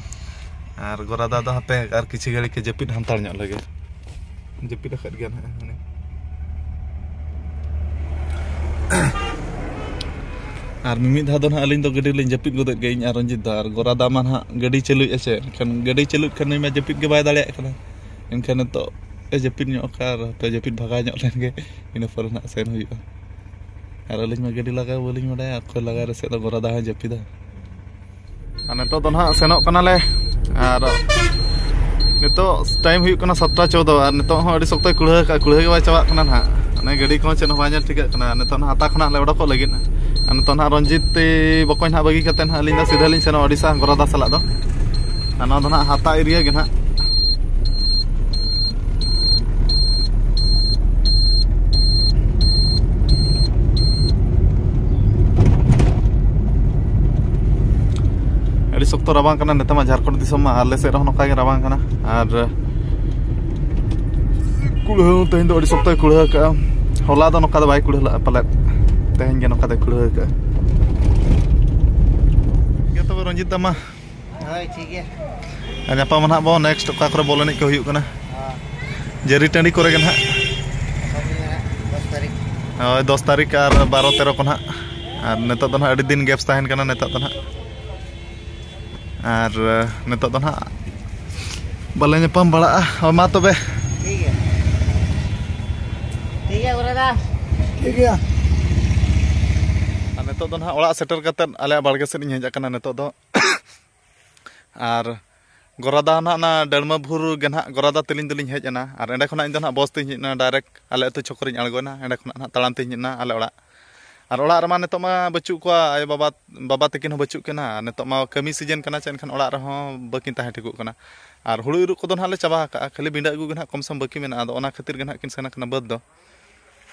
ᱟᱨ ᱜᱚᱨᱟᱫᱟ ᱫᱚ ᱦᱟᱯᱮ ᱟᱨ ᱠᱤᱪᱷᱩ ᱜᱷᱟᱹᱲᱤᱡ ᱠᱚ ᱡᱟᱹᱯᱤᱫ ᱦᱟᱱᱛᱟᱲ ᱧᱚᱜ ᱞᱮᱜᱮ᱾ ᱡᱟᱹᱯᱤᱫ ᱟᱠᱟᱫ ᱜᱮᱭᱟ ᱱᱟᱦᱟᱜ ᱢᱟᱱᱮ᱾ ᱟᱨ ᱢᱤᱢᱤᱫ ᱫᱷᱟᱣ ᱫᱚ ᱱᱟᱦᱟᱜ ᱟᱹᱞᱤᱧ ᱫᱚ ᱜᱟᱹᱰᱤ ᱨᱮᱞᱤᱧ ᱡᱟᱹᱯᱤᱫ ᱜᱚᱫᱮᱫ ᱜᱮ, ᱤᱧ ᱟᱨ ᱨᱚᱧᱡᱤᱛ ᱫᱟ᱾ ᱟᱨ ᱜᱚᱨᱟᱫᱟ ᱢᱟ ᱱᱟᱦᱟᱜ ᱜᱟᱹᱰᱤ ᱪᱟᱹᱞᱩᱭᱮᱫᱼᱟ ᱥᱮ, ᱮᱱᱠᱷᱟᱱ ᱜᱟᱹᱰᱤ ᱪᱟᱹᱞᱩᱭᱮᱫ ᱠᱷᱟᱱ ᱱᱩᱭ ᱢᱟ ᱡᱟᱹᱯᱤᱫ ᱜᱮ ᱵᱟᱭ ᱫᱟᱲᱮᱭᱟᱜ ᱠᱟᱱᱟ᱾ ᱮᱱᱠᱷᱟᱱ ᱱᱤᱛᱚᱜ ᱮ ᱡᱟᱹᱯᱤᱫ ᱧᱚᱜ ᱠᱟᱜᱼᱟ, ᱟᱨ ᱦᱟᱯᱮ ᱡᱟᱹᱯᱤᱫ ᱵᱷᱟᱜᱟᱣ ᱧᱚᱜ ᱞᱮᱱ ᱜᱮ, ᱤᱱᱟᱹ ᱯᱚᱨᱮ ᱱᱟᱦᱟᱜ ᱥᱮᱱ ᱦᱩᱭᱩᱜᱼᱟ᱾ ᱟᱨ ᱟᱹᱞᱤᱧ ᱢᱟ ᱜᱟᱹᱰᱤ ᱞᱟᱜᱟ ᱵᱟᱹᱞᱤᱧ ᱵᱟᱰᱟᱭᱟ, ᱚᱠᱚᱭ ᱞᱟᱜᱟ ᱨᱮ ᱥᱮᱫ ᱫᱚ ᱜᱚᱨᱟᱫᱟ ᱦᱚᱸᱭ ᱡᱟᱹᱯᱤᱫᱟ᱾ ᱟᱨ ᱱᱤᱛᱚᱜ ᱫᱚ ᱱᱟᱦᱟᱜ ᱥᱮᱱᱚᱜ ᱠᱟᱱᱟᱞᱮ᱾ ᱟᱨ ᱱᱤᱛᱚᱜ ᱴᱟᱭᱤᱢ ᱦᱩᱭᱩᱜ ᱠᱟᱱᱟ ᱥᱟᱛᱴᱟ ᱪᱳᱫᱽᱫᱳ, ᱟᱨ ᱱᱤᱛᱚᱜ ᱦᱚᱸ ᱟᱹᱰᱤ ᱥᱚᱠᱛᱚᱭ ᱠᱩᱲᱦᱟᱹ ᱟᱠᱟᱫ, ᱠᱩᱲᱦᱟᱹ ᱜᱮ ᱵᱟᱭ ᱪᱟᱵᱟᱜ ᱠᱟᱱᱟ ᱱᱟᱦᱟᱜ᱾ ᱚᱱᱮ ᱜᱟᱹᱰᱤ ᱠᱚᱦᱚᱸ ᱪᱮᱫ ᱦᱚᱸ ᱵᱟᱭ ᱧᱮᱞ ᱴᱷᱤᱠᱟᱹᱜ ᱠᱟᱱᱟ᱾ ᱱᱤᱛᱚᱜ ᱱᱟᱦᱟᱜ ᱦᱟᱛᱟ ᱠᱷᱚᱱᱟᱜ ᱞᱮ ᱚᱰᱚᱠᱚᱜ ᱞᱟᱹᱜᱤᱫ᱾ ᱟᱨ ᱱᱤᱛᱚᱜ ᱱᱟᱦᱟᱜ ᱨᱚᱧᱡᱤᱛ ᱛᱮ ᱵᱚᱠᱚᱧ ᱱᱟᱦᱟᱜ ᱵᱟᱹᱜᱤ ᱠᱟᱛᱮ ᱱᱟᱦᱟᱜ ᱟᱹᱞᱤᱧ ᱫᱚ ᱥᱤᱫᱷᱟᱹ ᱞᱤᱧ ᱥᱮᱱᱚᱜᱼᱟ ᱳᱰᱤᱥᱟ ᱜᱚᱨᱟᱫᱟ ᱥᱟᱞᱟᱜ ᱫᱚ᱾ ᱟᱨ ᱱᱚᱣᱟ ᱫᱚ ᱱᱟᱦᱟᱜ ᱦᱟᱛᱟ ᱮᱨᱤᱭᱟ ᱜᱮ ᱱᱟᱦᱟᱜ᱾ ᱟᱹᱰᱤ ᱥᱚᱠᱛᱚ ᱨᱟᱵᱟᱝ ᱠᱟᱱᱟ ᱱᱮᱛᱟᱨ ᱢᱟ, ᱡᱷᱟᱲᱠᱷᱚᱸᱰ ᱫᱤᱥᱚᱢ ᱢᱟ, ᱟᱞᱮ ᱥᱮᱫ ᱨᱮᱦᱚᱸ ᱱᱚᱝᱠᱟ ᱜᱮ ᱨᱟᱵᱟᱝ ᱠᱟᱱᱟ᱾ ᱟᱨ ᱠᱩᱲᱦᱟᱹ ᱦᱚᱸ ᱛᱮᱦᱮᱧ ᱫᱚ ᱟᱹᱰᱤ ᱥᱚᱠᱛᱚᱭ ᱠᱩᱲᱦᱟᱹ ᱟᱠᱟᱜᱼᱟ᱾ ᱦᱚᱞᱟ ᱫᱚ ᱱᱚᱝᱠᱟ ᱫᱚ ᱵᱟᱭ ᱠᱩᱲᱟᱹᱣ ᱞᱟᱜᱼᱟ ᱯᱟᱞᱮᱫ, ᱛᱮᱦᱮᱧ ᱜᱮ ᱱᱚᱝᱠᱟ ᱫᱚᱭ ᱠᱩᱲᱟᱹᱣ ᱟᱠᱟᱫᱼᱟ᱾ ᱴᱷᱤᱠ ᱜᱮᱭᱟ ᱛᱚᱵᱮ ᱨᱚᱧᱡᱤᱛ ᱫᱟ, ᱢᱟ᱾ ᱦᱳᱭ, ᱴᱷᱤᱠ ᱜᱮᱭᱟ᱾ ᱟᱨ ᱧᱟᱯᱟᱢᱟ ᱱᱟᱦᱟᱜ ᱵᱚ next ᱚᱠᱟ ᱠᱚᱨᱮ ᱵᱚᱞ ᱮᱱᱮᱡ ᱠᱚ ᱦᱩᱭᱩᱜ ᱠᱟᱱᱟ᱾ ᱦᱚᱸ᱾ ᱡᱟᱹᱨᱤ ᱴᱟᱺᱰᱤ ᱠᱚᱨᱮ ᱜᱮ ᱱᱟᱦᱟᱜ᱾ ᱜᱟᱯᱟ ᱢᱮᱭᱟᱝ ᱦᱟᱸᱜ ᱫᱚᱥ ᱛᱟᱹᱨᱤᱠᱷ᱾ ᱦᱳᱭ, ᱫᱚᱥ ᱛᱟᱹᱨᱤᱠᱷ ᱟᱨ ᱵᱟᱨᱚ ᱛᱮᱨᱚ ᱠᱚ ᱱᱟᱦᱟᱜ᱾ ᱟᱨ ᱱᱤᱛᱚᱜ ᱫᱚ ᱱᱟᱦᱟᱜ ᱟᱹᱰᱤ ᱫᱤᱱ gaps ᱛᱟᱦᱮᱱ ᱠᱟᱱᱟ ᱱᱤᱛᱚᱜ ᱫᱚ ᱱᱟᱦᱟᱜ᱾ ᱟᱨ, ᱮ, ᱱᱤᱛᱚᱜ ᱫᱚ ᱱᱟᱦᱟᱜ ᱵᱟᱞᱮ ᱧᱟᱯᱟᱢ ᱵᱟᱲᱟᱜᱼᱟ᱾ ᱦᱳᱭ, ᱢᱟ ᱛᱚᱵᱮ᱾ ᱴᱷᱤᱠ ᱜᱮᱭᱟ᱾ ᱴᱷᱤᱠ ᱜᱮᱭᱟ, ᱜᱚᱨᱟ ᱫᱟ᱾ ᱴᱷᱤᱠ ᱜᱮᱭᱟ᱾ ᱟᱨ ᱱᱤᱛᱚᱜ ᱫᱚ ᱱᱟᱦᱟᱜ ᱚᱲᱟᱜ ᱥᱮᱴᱮᱨ ᱠᱟᱛᱮᱫ ᱟᱞᱮᱭᱟᱜ ᱵᱟᱲᱜᱮ ᱥᱮᱫ ᱤᱧ ᱦᱮᱡ ᱟᱠᱟᱱᱟ ᱱᱤᱛᱚᱜ ᱫᱚ᱾ ᱟᱨ ᱜᱚᱨᱟ ᱫᱟ ᱱᱟᱦᱟᱜ ᱚᱱᱟ ᱰᱟᱹᱲᱢᱟᱹ ᱵᱷᱩᱨ ᱜᱮ ᱱᱟᱦᱟᱜ ᱜᱚᱨᱟ ᱫᱟ ᱛᱟᱹᱞᱤᱧ ᱫᱚᱞᱤᱧ ᱦᱮᱡ ᱮᱱᱟ᱾ ᱟᱨ ᱮᱸᱰᱮ ᱠᱷᱚᱱᱟᱜ ᱤᱧ ᱫᱚ ᱱᱟᱦᱟᱜ ᱵᱚᱥ ᱛᱮᱧ ᱦᱮᱡ ᱮᱱᱟ, direct ᱟᱞᱮ ᱟᱹᱛᱩ ᱪᱷᱚᱠ ᱨᱤᱧ ᱟᱬᱜᱚᱭᱮᱱᱟ᱾ ᱮᱸᱰᱮ ᱠᱷᱚᱱᱟᱜ ᱱᱟᱦᱟᱜ ᱛᱟᱲᱟᱢ ᱛᱮᱧ ᱦᱮᱡ ᱮᱱᱟ ᱟᱞᱮ ᱚᱲᱟᱜ᱾ ᱟᱨ ᱚᱲᱟᱜ ᱨᱮᱢᱟ ᱱᱤᱛᱚᱜ ᱢᱟ ᱵᱟᱹᱪᱩᱜ ᱠᱚᱣᱟ, ᱟᱭᱳ ᱵᱟᱵᱟ, ᱵᱟᱵᱟ ᱛᱟᱹᱠᱤᱱ ᱦᱚᱸ ᱵᱟᱹᱪᱩᱜ ᱠᱤᱱᱟ᱾ ᱱᱤᱛᱚᱜ ᱢᱟ ᱠᱟᱹᱢᱤ season ᱠᱟᱱᱟ, ᱪᱮ ᱮᱱᱠᱷᱟᱱ ᱚᱲᱟᱜ ᱨᱮᱦᱚᱸ ᱵᱟᱹᱠᱤᱱ ᱛᱟᱦᱮᱸ ᱴᱷᱤᱠᱚᱜ ᱠᱟᱱᱟ᱾ ᱟᱨ ᱦᱩᱲᱩ ᱤᱨᱚᱜ ᱠᱚᱫᱚ ᱱᱟᱦᱟᱜ ᱞᱮ ᱪᱟᱵᱟ ᱟᱠᱟᱜᱼᱟ, ᱠᱷᱟᱹᱞᱤ ᱵᱤᱸᱰᱟᱹ ᱟᱹᱜᱩ ᱜᱮ ᱱᱟᱦᱟᱜ ᱠᱚᱢ ᱥᱚᱢ ᱵᱟᱹᱠᱤ ᱢᱮᱱᱟᱜᱼᱟ᱾ ᱟᱫᱚ ᱚᱱᱟ ᱠᱷᱟᱹᱛᱤᱨ ᱜᱮ ᱱᱟᱦᱟᱜ ᱠᱤᱱ ᱥᱮᱱ ᱟᱠᱟᱱᱟ ᱵᱟᱹᱫᱽ ᱫᱚ᱾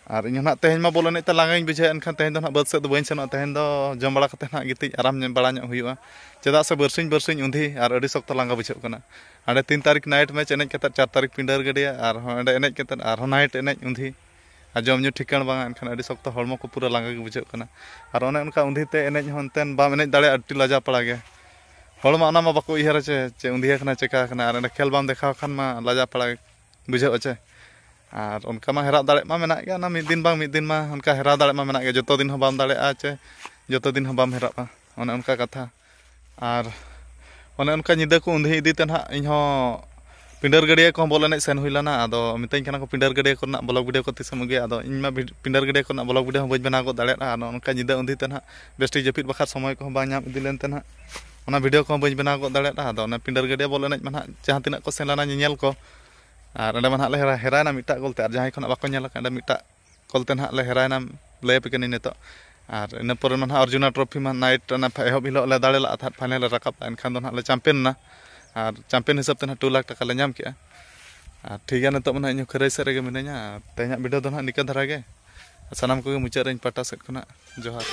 ᱟᱨ ᱤᱧ ᱦᱚᱸ ᱱᱟᱦᱟᱜ ᱛᱮᱦᱮᱧ ᱢᱟ ᱵᱚᱞ ᱮᱱᱮᱡ ᱛᱮ ᱞᱟᱸᱜᱟᱧ ᱵᱩᱡᱷᱟᱹᱣᱮᱫ, ᱮᱱᱠᱷᱟᱱ ᱛᱮᱦᱮᱧ ᱫᱚ ᱱᱟᱦᱟᱜ ᱵᱟᱹᱫᱽ ᱥᱮᱫ ᱫᱚ ᱵᱟᱹᱧ ᱥᱮᱱᱚᱜᱼᱟ᱾ ᱛᱮᱦᱮᱧ ᱫᱚ ᱡᱚᱢ ᱵᱟᱲᱟ ᱠᱟᱛᱮ ᱱᱟᱦᱟᱜ ᱜᱤᱛᱤᱡ ᱟᱨᱟᱢ ᱵᱟᱲᱟ ᱧᱚᱜ ᱦᱩᱭᱩᱜᱼᱟ, ᱪᱮᱫᱟᱜ ᱥᱮ ᱵᱟᱹᱨᱥᱤᱧ ᱵᱟᱹᱨᱥᱤᱧ ᱩᱸᱫᱷᱤ ᱟᱨ ᱟᱹᱰᱤ ᱥᱚᱠᱛᱚ ᱞᱟᱸᱜᱟ ᱵᱩᱡᱷᱟᱹᱜ ᱠᱟᱱᱟ᱾ ᱦᱟᱸᱰᱮ ᱛᱤᱱ ᱛᱟᱹᱨᱤᱠᱷ night match ᱮᱱᱮᱡ ᱠᱟᱛᱮᱫ ᱪᱟᱨ ᱛᱟᱹᱨᱤᱠᱷ ᱯᱤᱸᱰᱟᱹᱨ ᱜᱟᱹᱰᱤᱭᱟᱹ, ᱟᱨᱦᱚᱸ ᱚᱸᱰᱮ ᱮᱱᱮᱡ ᱠᱟᱛᱮᱫ ᱟᱨᱦᱚᱸ night ᱮᱱᱮᱡ ᱩᱸᱫᱷᱤ, ᱟᱨ ᱡᱚᱢ ᱧᱩ ᱴᱷᱤᱠᱟᱹᱬ ᱵᱟᱝᱟ, ᱮᱱᱠᱷᱟᱱ ᱟᱹᱰᱤ ᱥᱚᱠᱛᱚ ᱦᱚᱲᱢᱚ ᱠᱚ ᱯᱩᱨᱟᱹ ᱞᱟᱸᱜᱟ ᱜᱮ ᱵᱩᱡᱷᱟᱹᱜ ᱠᱟᱱᱟ᱾ ᱟᱨ ᱚᱱᱮ ᱚᱱᱠᱟ ᱩᱸᱫᱷᱤ ᱛᱮ ᱮᱱᱮᱡ ᱦᱚᱸ ᱮᱱᱛᱮᱫ ᱵᱟᱢ ᱮᱱᱮᱡ ᱫᱟᱲᱮᱭᱟᱜᱼᱟ, ᱟᱹᱰᱤ ᱞᱟᱡᱟ ᱯᱟᱲᱟ ᱜᱮ᱾ ᱦᱚᱲ ᱢᱟ ᱚᱱᱟ ᱢᱟ ᱵᱟᱠᱚ ᱩᱭᱦᱟᱹᱨᱟ ᱪᱮ, ᱪᱮ ᱩᱸᱫᱷᱤ ᱟᱠᱟᱱᱟ, ᱪᱮᱠᱟ ᱟᱠᱟᱱᱟ, ᱟᱨ ᱚᱸᱰᱮ ᱠᱷᱮᱞ ᱵᱟᱢ ᱫᱮᱠᱷᱟᱣ ᱠᱷᱟᱱ ᱢᱟ ᱞᱟᱡᱟ ᱯᱟᱲᱟ ᱵᱩᱡᱷᱟᱹᱜᱼᱟ ᱪᱮ᱾ ᱟᱨ ᱚᱱᱠᱟ ᱢᱟ ᱦᱮᱨᱟᱜ ᱫᱟᱲᱮᱜ ᱢᱟ ᱢᱮᱱᱟᱜ ᱜᱮᱭᱟ, ᱚᱱᱟ ᱢᱤᱫ ᱫᱤᱱ ᱵᱟᱝ ᱢᱤᱫ ᱫᱤᱱ ᱢᱟ ᱚᱱᱠᱟ ᱦᱮᱨᱟᱣ ᱫᱟᱲᱮᱜ ᱢᱟ ᱢᱮᱱᱟᱜ ᱜᱮᱭᱟ᱾ ᱡᱚᱛᱚ ᱫᱤᱱ ᱦᱚᱸ ᱵᱟᱢ ᱫᱟᱲᱮᱭᱟᱜᱼᱟ ᱪᱮ ᱡᱚᱛᱚ ᱫᱤᱱ ᱦᱚᱸ ᱵᱟᱢ ᱦᱮᱨᱟᱜᱼᱟ, ᱚᱱᱮ ᱚᱱᱠᱟ ᱠᱟᱛᱷᱟ᱾ ᱟᱨ ᱚᱱᱮ ᱚᱱᱠᱟ ᱧᱤᱫᱟᱹ ᱠᱚ ᱩᱸᱫᱷᱤ ᱤᱫᱤ ᱛᱮ ᱱᱟᱦᱟᱜ ᱤᱧ ᱦᱚᱸ ᱯᱤᱸᱰᱟᱹᱨ ᱜᱟᱹᱰᱤᱭᱟᱹ ᱠᱚᱦᱚᱸ ᱵᱚᱞ ᱮᱱᱮᱡ ᱥᱮᱱ ᱦᱩᱭ ᱞᱮᱱᱟ᱾ ᱟᱫᱚ ᱢᱤᱛᱟᱹᱧ ᱠᱟᱱᱟ ᱠᱚ, "ᱯᱤᱸᱰᱟᱹᱨ ᱜᱟᱹᱰᱤᱭᱟᱹ ᱠᱚᱨᱮᱱᱟᱜ vlog video ᱠᱚ ᱛᱤᱥᱮᱢ ᱟᱹᱜᱩᱭᱟ?" ᱟᱫᱚ ᱤᱧ ᱢᱟ ᱵᱷᱤᱰ-, ᱯᱤᱸᱰᱟᱹᱨ ᱜᱟᱹᱰᱤᱭᱟᱹ ᱠᱚᱨᱮᱱᱟᱜ vlog video ᱦᱚᱸ ᱵᱟᱹᱧ ᱵᱮᱱᱟᱣ ᱜᱚᱫ ᱫᱟᱲᱮᱭᱟᱜᱼᱟ᱾ ᱟᱨ ᱱᱚᱜᱼᱚ ᱱᱚᱝᱠᱟ ᱧᱤᱫᱟᱹ ᱩᱸᱫᱷᱤ ᱛᱮ ᱱᱟᱦᱟᱜ ᱵᱮᱥ ᱴᱷᱤᱠ ᱡᱟᱹᱯᱤᱫ ᱵᱟᱠᱷᱨᱟ ᱥᱚᱢᱚᱭ ᱠᱚᱦᱚᱸ ᱵᱟᱝ ᱧᱟᱢ ᱤᱫᱤ ᱞᱮᱱ ᱛᱮ ᱱᱟᱦᱟᱜ ᱚᱱᱟ video ᱠᱚᱦᱚᱸ ᱵᱟᱹᱧ ᱵᱮᱱᱟᱣ ᱜᱚᱫ ᱫᱟᱲᱮᱭᱟᱫᱼᱟ᱾ ᱟᱫᱚ ᱚᱱᱟ ᱯᱤᱸᱰᱟᱹᱨ ᱜᱟᱹᱰᱤᱭᱟᱹ ᱵᱚᱞ ᱮᱱᱮᱡ ᱢᱟ ᱱᱟᱦᱟᱜ ᱡᱟᱦᱟᱸ ᱛᱤᱱᱟᱹᱜ ᱠᱚ ᱥᱮᱱ ᱞᱮᱱᱟ ᱧᱮᱧᱮᱞ ᱠᱚ, ᱟᱨ ᱚᱸᱰᱮ ᱢᱟ ᱱᱟᱦᱟᱜ ᱞᱮ ᱦᱮᱨᱟ-, ᱦᱮᱨᱟᱭᱮᱱᱟ ᱢᱤᱫᱴᱟᱜ ᱜᱳᱞ ᱛᱮ, ᱟᱨ ᱡᱟᱦᱟᱸᱭ ᱠᱚ ᱱᱟᱦᱟᱜ ᱵᱟᱠᱚ ᱧᱮᱞ ᱟᱠᱟᱫ, ᱚᱸᱰᱮ ᱢᱤᱫᱴᱟᱜ ᱜᱳᱞ ᱛᱮ ᱱᱟᱦᱟᱜ ᱞᱮ ᱦᱮᱨᱟᱭᱮᱱᱟ, ᱞᱟᱹᱭ ᱟᱯᱮ ᱠᱟᱹᱱᱟᱹᱧ ᱱᱤᱛᱚᱜ᱾ ᱟᱨ ᱤᱱᱟᱹ ᱯᱚᱨᱮ ᱢᱟ ᱱᱟᱦᱟᱜ ᱚᱨᱡᱩᱱᱟ ᱴᱨᱚᱯᱷᱤ ᱢᱟ night ᱚᱱᱟ ᱮᱦᱚᱵ ᱦᱤᱞᱳᱜ ᱞᱮ ᱫᱟᱲᱮ ᱞᱟᱜᱼᱟ, ᱛᱟᱦᱮᱸᱫ final ᱞᱮ ᱨᱟᱠᱟᱵ ᱞᱮᱫᱼᱟ, ᱮᱱᱠᱷᱟᱱ ᱫᱚ ᱱᱟᱦᱟᱜ ᱞᱮ champion ᱮᱱᱟ᱾ ᱟᱨ champion ᱦᱤᱥᱟᱹᱵ ᱛᱮ ᱱᱟᱦᱟᱜ two lakh ᱴᱟᱠᱟ ᱞᱮ ᱧᱟᱢ ᱠᱮᱜᱼᱟ᱾ ᱟᱨ ᱴᱷᱤᱠ ᱜᱮᱭᱟ, ᱱᱤᱛᱚᱜ ᱢᱟ ᱱᱟᱦᱟᱜ ᱤᱧ ᱦᱚᱸ ᱠᱷᱟᱹᱨᱟᱹᱭ ᱥᱮᱫ ᱨᱮᱜᱮ ᱢᱤᱱᱟᱹᱧᱟ᱾ ᱟᱨ ᱛᱮᱦᱮᱧᱟᱜ video ᱫᱚ ᱱᱟᱦᱟᱜ ᱱᱤᱠᱟᱹ ᱫᱷᱟᱨᱟ ᱜᱮ᱾ ᱥᱟᱱᱟᱢ ᱠᱚᱜᱮ ᱢᱩᱪᱟᱹᱫ ᱨᱮ ᱤᱧ ᱯᱟᱦᱴᱟ ᱥᱮᱫ ᱠᱷᱚᱱᱟᱜ ᱡᱚᱦᱟᱨ᱾